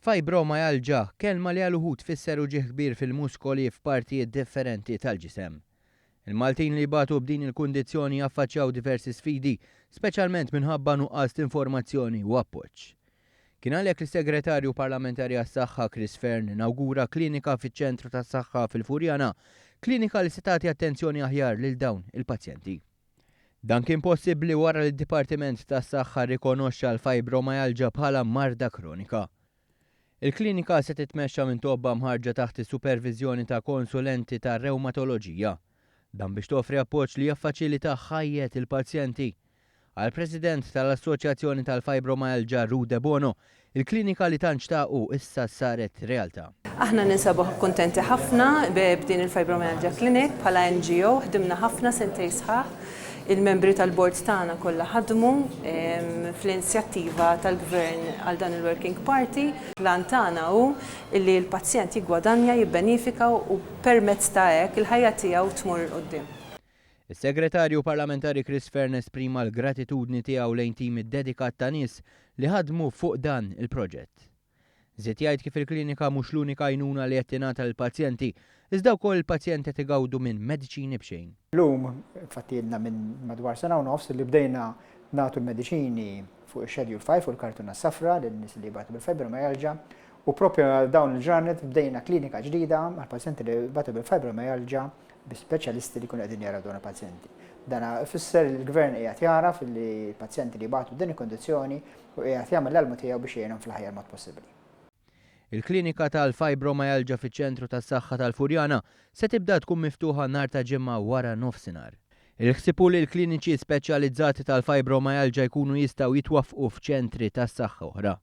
Fibromyalgia, kelma li għal uħud tfisser uġigħ kbir fil-muskoli f'partijiet differenti tal-ġisem. Il-Maltin li jbatu b'din il-kundizzjoni jaffaċċjaw diversi sfidi, speċjalment minħabba nuqqas t'informazzjoni u appoġġ. Kien għalhekk li s-Segretarju Parlamentari għas-Saħħa Chris Fearne inawgura klinika fiċ-Ċentru tas-Saħħa fil-Furjana, klinika li se tagħti attenzjoni aħjar lil dawn il-pazjenti. Dan kien possibbli wara li d-Dipartiment tas-Saħħa rrikonoxxa l-fibromyalgia bħala marda kronika. Il-klinika se titmexxa minn tobba mħarrġa taħt is-superviżjoni ta' konsulenti ta' rewmatoloġija. Dan biex toffri appoġġ li jaffaċilita ħajjet il-pazjenti. Għall-President tal-Assoċjazzjoni tal-Fibromyalgia Ruth Debono, il-klinika li tant xtaqu issa saret realtà. Aħna ninsabu kuntenti ħafna b'din il-Fibromyalgia Clinic bħala NGO, ħdimna ħafna sentejn sħaħ. Il-membri tal-bord tagħna kollha ħadmu fl-inzjattiva tal-Gvern għal dan il-Working Party. L-għan tagħna hu li l-pazjent jiggwadanja, jibbenifika u permezz ta' hekk il-ħajja tiegħu tmur 'il quddiem. Is-Segretarju Parlamentari Chris Fearne esprima l-gratitudni tiegħu lejn tim iddedikat ta' nies li ħadmu fuq dan il-proġett. Żied jgħid kif il-klinika mhux l-unika għajnuna li qed tingħata lill-pazjenti, iżda wkoll il-pazjenti qed igawdu minn mediċini b'xejn. Illum, infatti ilna minn madwar sena u nofs li bdejna nagħtu l-mediċini fuq ix-Schedule 5, fuq il-kartuna s-safra lil nies li jbatu bil-fibromyalgia u proprju għal dawn il-ġranet bdejna klinika ġdida għall-pazjenti li jbatu bil-fibromyalgia bi speċjalisti li jkunu qegħdin jaraw dawn il-pazjenti. Dan ifisser li l-Gvern qiegħed jagħraf li l-pazjenti li jbatu b'din il-kundizzjoni u qiegħed jagħmel l-almu tiegħu biex jgħinhom fl-aħjar mod possibbli. Il-klinika tal-fibromyalgia fiċ-Ċentru tas-Saħħa tal-Furjana se tibda tkun miftuħa nhar ta' Ġimgħa wara nofsinhar. Il-ħsieb hu li l-kliniċi speċjalizzati tal-fibromyalgia jkunu jistgħu jitwaffqu f'ċentri tas-saħħa oħra.